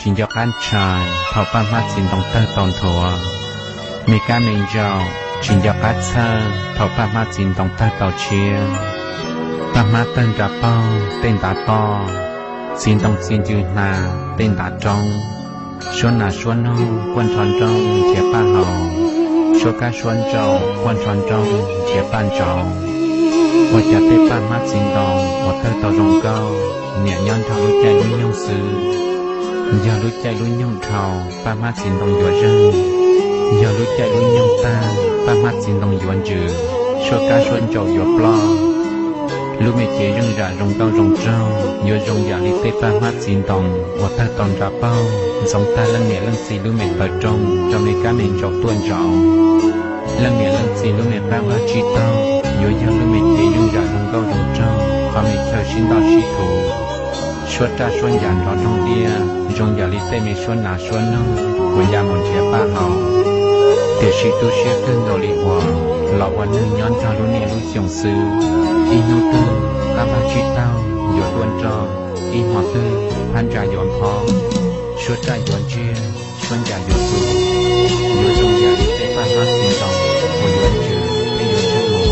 tsis nco qab ntshai thaum paj hmab txiv ntoo tawg tau nthuav. Me kab me ntsaum tsis nco qab txhawj thaum paj hmab txiv ntoo tawg tau tshiab. Paj hmab tawg nra paug tej ntav toj, txiv ntoo txi ncw hnav tej ntav roob. Suab nas suab noog quaj nrho nrooj nrhiav paj haus, suab kab suab ntsaum quaj nrho nrooj nrhiav paj ntsauv. Ua cas tej paj hmab txiv ntoo uas tawg tau zoo nkauj niam nyob nrog lub caij lub nyoog xwb. Yog lub caij lub nyoog dhau paj hmab txiv ntoo yuav zeeg, yog lub caij lub nyoog tag paj hmab txiv ntoo yuav ntsws, suab kab suab ntsaum yuav ploj. Lub me cev zeej zam zoo nkauj zoo nraug yuav zoo yam li tej paj hmab txiv ntoo uas tawg tau nra paug ntxoov tag leej niam leej txiv lub me taw rooj rau me kab me ntsaum tuaj ntsaum. Leej niam leej txiv lub me qab vaj tsib taug yuav yog lub me cev zeej zam zoo nkauj zoo nraug qhov me chaw sib ntaj sib thuv, suab raj suab ncas nrov nroog tiab zoo yam li tej me suab nas suab noog uas ya mus nrhiav paj haus. Tiam sis tu siab kawg nkaus li uas los ua neeg nyob nrog lub niaj lub xyoo xwb. Ib hnub twg qab vaj tsib taug yuav tuaj nroj, ib hmo twg phab ntsa yuav nphob, suab raj yuav ntsiag, suab ncas yuav tu, yuav zoo yam li tej paj hmab txiv ntoo uas yuav ntsws thiab yuav ntswg mus.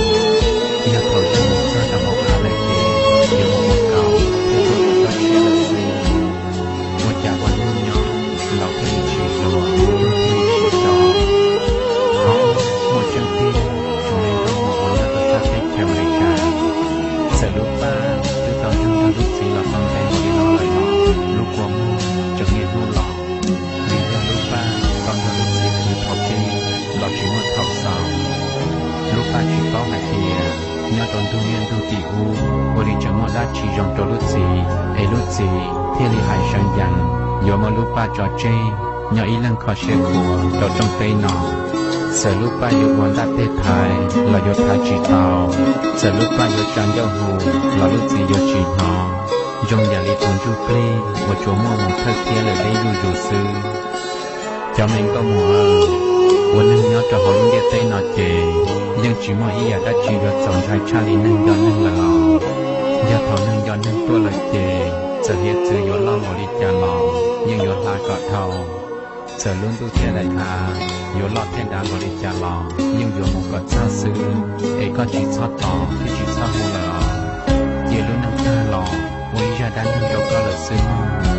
Yog thaum ntswg mus txog rau hauv av lawm ces yuav mus ua kaus thiab tuaj ua tsob tshiab lawm xwb. Ua cas ua neeg nyob los thiaj li tsis zoo, thiaj li tsis zoo. Hov, muaj tseeb tiag, tsoom me nkauj muam uas nyob rau sab teb chaws Amelikas, txawm lub paj twb tau nrog lub txiv los tau ntev npaum li no lawm los lub kua muag tseem niaj hnub los. Vim yog lub paj tau nrog lub txiv khwv thaum pib los tsis muaj thaum xaus. Lub paj tsis paub hais tias nyob rau ntuj niaj ntuj tim ub ua li tseem muaj dab tsi zoo rau lub txiv es lub txiv thiaj li hais sawv ncees yuav muab lub paj tso tseg nyob ib leeg kho siab khuav rau rooj teb no. Txawm lub paj yuav ua ntaj teg thaiv los yuav thaiv tsis tau, txawm lub paj yuav tsa ncauj hu los lub txiv yuav tsis hnov, zoo yam li tus ntsuj plig uas tsuas muaj mus thawj thiab lawm deb zuj zus xwb. Cov me nkauj muam, ua neeg nyob rau hauv lub ntiaj teb no ces yeej tsis muaj ib yam dab tsi yuav txaus ntshai tshaj li neeg nco neeg lawm los. Yog thaum neeg nco neeg tuaj lawm ces txawm hiav txwv yuav loj npaum li cas los yeej yuav hla kom dhau. Txawm lub ntuj thiab daim av yuav loj thiab dav npaum li cas los yeej yuav mus kom txog xwb, es koj tsis txhob tos thiab tsis txhob hu lawm os. Cia lub neej tag los ua ib zaj dab neeg rau koj lawm xwb mog.